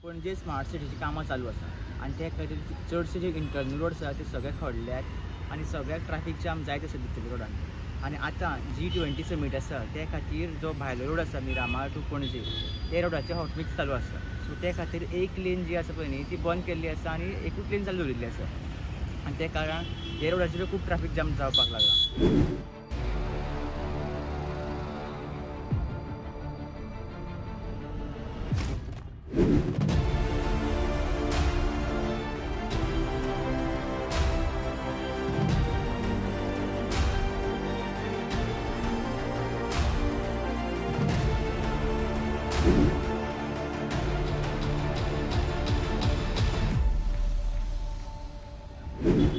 Panaji smart सिटीची कामां चालू आसा आनी ते खातीर चडशे जे इंटरनल रोड आसा ते सगळे खडल्यात आनी सगळ्याक ट्राफीक जाम जायत आसा भितरल्या रोडान. आनी आतां G20 summit आसा ते खातीर जो भायलो रोड आसा मिरामार टू पणजे ते रोडाचे हॉटमिक्स चालू आसा. सो ते खातीर एक लेन जी आसा पळय न्ही ती बंद केल्ली आसा आनी एकूच लेन चालू दवरिल्ली आसा आनी ते कारण हे रोडाचेर खूब ट्राफीक जाम जावपाक लागला.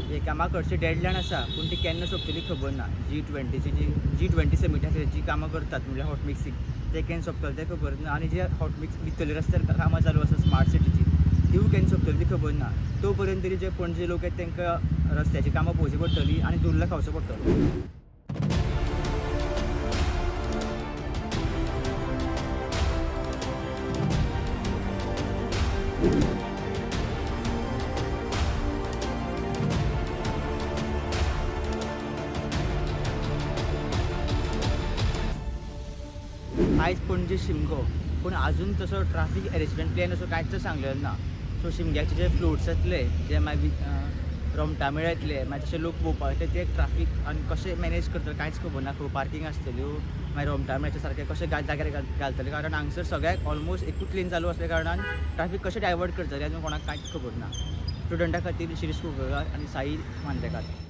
हे कामां करची डेडलायन आसा पूण ती केन्ना सोंपतली खबर ना. G20ची जी G20 समिटाचेर जी कामां करतात म्हणल्यार हॉट मिक्सींग ते केन्ना सोंपतले तें खबर ना आनी जे हॉट मिक्स भितरले रस्त्यार कामां चालू आसा स्मार्ट सिटीची तिवूय केन्ना सोंपतली ती खबर ना. तो पर्यंत तरी जे पणजे लोक आहेत तांकां रस्त्याची कामां पळोवची पडटली आनी धुल्ल खावचो पडटलो. आयज पणजे शिमगो पूण आजून तसो ट्राफीक अरेंजमेंट प्लॅन असो कांयच सांगलेलो ना. सो शिमग्याचे जे फ्लोट्स येतले जे मागीर रोमटामेळ येतले मागीर तशे लोक पळोवपाक येतले ते ट्राफीक आनी कशें मॅनेज करतले कांयच खबर ना. खंय पार्कींग आसतल्यो मागीर रोमटामेळाचे सारकें कशें जाग्यार घालतले कारण हांगसर सगळ्याक ऑलमोस्ट एकूच लेन चालू आसल्या कारणान ट्राफीक कशें डायवर्ट करतले आजून कोणाक कांयच खबर ना. स्टुडंटा खातीर शिरीष कुंकळकार आनी साई मांद्रेकार.